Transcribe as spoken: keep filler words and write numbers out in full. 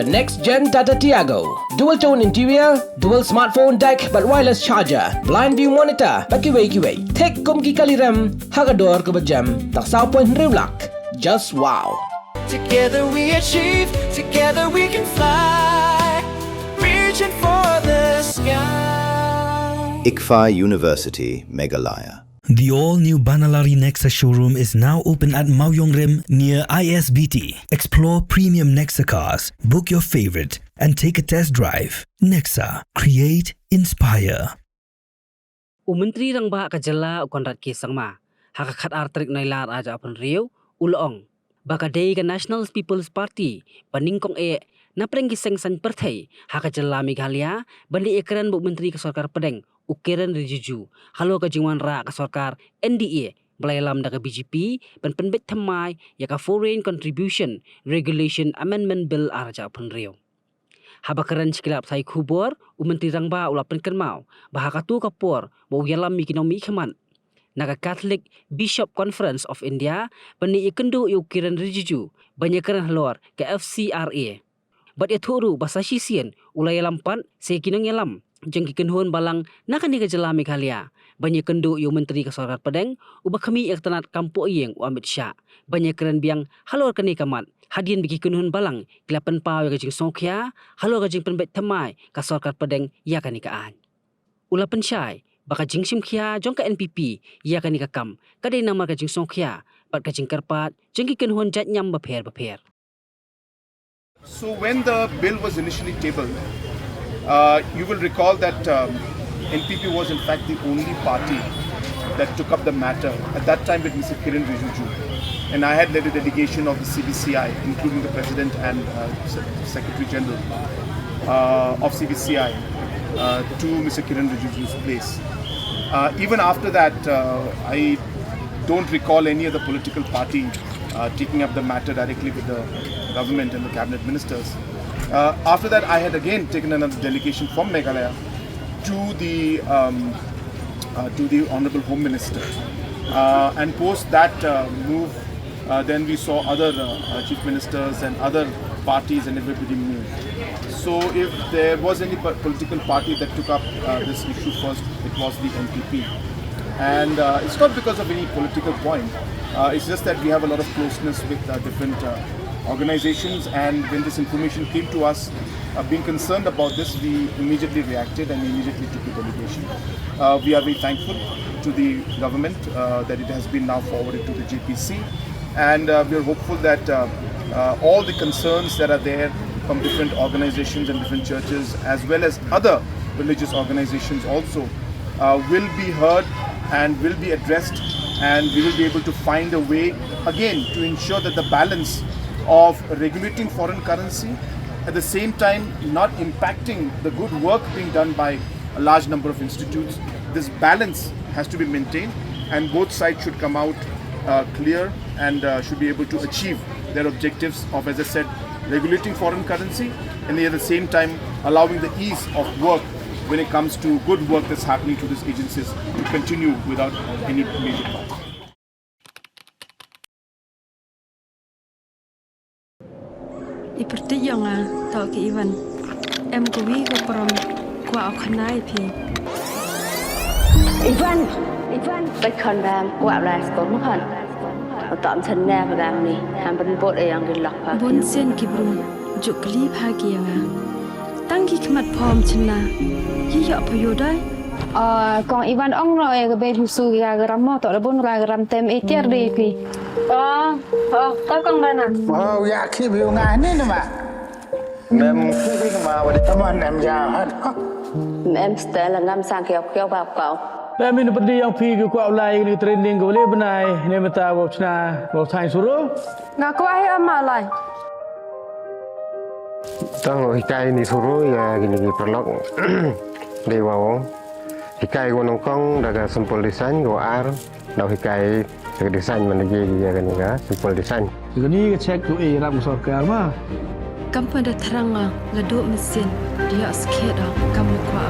The next gen Tata Tiago. Dual tone interior, dual smartphone deck bad wireless charger, blind view monitor bad kiwei kiwei. Thik kum ki kali rem ha ka dor kaba jem, tang saw point hynriew lak. Just wow. Together we achieve, together we can fly, reaching for the sky. ICFAI University, Meghalaya. The all-new Banalari Nexa showroom is now open at Mawiong Rim near I S B T. Explore premium Nexa cars, book your favorite, and take a test drive. Nexa, create, inspire. U Myntri Rangbah ka jylla u Conrad K Sangma, ha ka khatar tarik Nailar ar hajar arphew hynriew, u la ong ba ka dei ka National People's Party ba nyngkong eh na pdeng ki seng saiñ pyrthei ha ka jylla Meghalaya, ban ïakren bad u Myntri ka Sorkar Pdeng u Kiren Rijiju halor ka jingwanrah ka sorkar N D A ba la ïalam da ka B J P ban pynbeit thymmai ïa ka Foreign Contribution Regulation Amendment Bill ar hajar arphew hynriew. Haba kren sha ki lad pathai khubor, u Myntri Rangbah u la pynkynmaw ba ha kato ka por ba u ïalam ïa ki nongmihkhmat na ka Catholic Bishop Conference of India ban ïakynduh ïa u Kiren Rijiju ban ïakren halor ka F C R A. Bad ïathuh ruh ba sa shisien u la ïalam pat sha ki nongïalam jong ki kynhun balang na kane ka jylla Meghalaya ban ïakynduh ïa u Myntri ka Sorkar Pdeng uba khmih ïa ka tnat kam poh ïing u Amit Shah ban ïakren biang halor kane ka mat, hadien ba ki kynhun balang ki la pynpaw ïa ka jingsngewkhia halor ka jingpynbeit thymmai ka Sorkar Pdeng ïa kane ka aiñ. U la pynshai ba ka jingshimkhia jong ka N P P ïa kane ka kam ka dei namar ka jingsngewkhia bad ka jingkyrpad jong ki kynhun jait niam bapher bapher. So when the bill was initially tabled, uh, you will recall that, um, N P P was in fact the only party that took up the matter at that time with Mister Kiren Rijiju. And I had led a delegation of the C B C I, including the president and, uh, Se- Secretary General, uh, of C B C I, uh, to Mister Kiren Rijiju's place. Uh, even after that, uh, I don't recall any other political party, uh, taking up the matter directly with the government and the cabinet ministers. Uh, after that, I had again taken another delegation from Meghalaya to the, um, uh, to the Honorable Home Minister. Uh, and post that, uh, move, uh, then we saw other, uh, uh, chief ministers and other parties and everybody move. So if there was any po- political party that took up, uh, this issue first, it was the N P P. And, uh, it's not because of any political point. Uh, it's just that we have a lot of closeness with, uh, different, uh, organizations, and when this information came to us, uh, being concerned about this, we immediately reacted and immediately took the delegation. Uh, we are very thankful to the government, uh, that it has been now forwarded to the J P C, and, uh, we are hopeful that, uh, uh, all the concerns that are there from different organizations and different churches, as well as other religious organizations also, uh, will be heard and will be addressed, and we will be able to find a way again to ensure that the balance of regulating foreign currency, at the same time not impacting the good work being done by a large number of institutes, this balance has to be maintained, and both sides should come out, uh, clear and, uh, should be able to achieve their objectives of, as I said, regulating foreign currency, and at the same time allowing the ease of work when it comes to good work that's happening through these agencies to continue without any major problem. I pyrthei ïa nga, to ki Ivan. Em ka wi ka prom, kwah u khana ïa phi. Ivan, Ivan, bai khon bam, kwah bla skor ma khon. Utam sen ne ba dang ni, ham ban bot e yang di lok pa. Bun sien ki bru, juk kli pha ki ïa nga. Tang ki khmat phom chynna, ki ïoh pha ïoh dai. Ah, kong Ivan ong no e ka bei husu ki ga gram mo, to da bun ga gram tem e tiar dei phi. Oh, oh, to kong bana. Oh, ya ki bi nga ni nama. Mem ki bi ma wa de. Tama nem ya ha. Mem stel ngam sang kiau kiau ba kau. Mem in pedi yang phi ki kwah lai ni training ko le benai ne meta wa chna wa thai suru. Nga kwah hi ama lai. Tang hikai ni suru ya gini ki perlok. Dei wa ong. Hikai ko nongkong da ka simple design ko ar. Dau hikai ka design man ye ye kani ka simple design. Kani ka check tu e ram sorkar ma. Kam pa da thrang nga la duk mesin dia skhet da kam le kwah.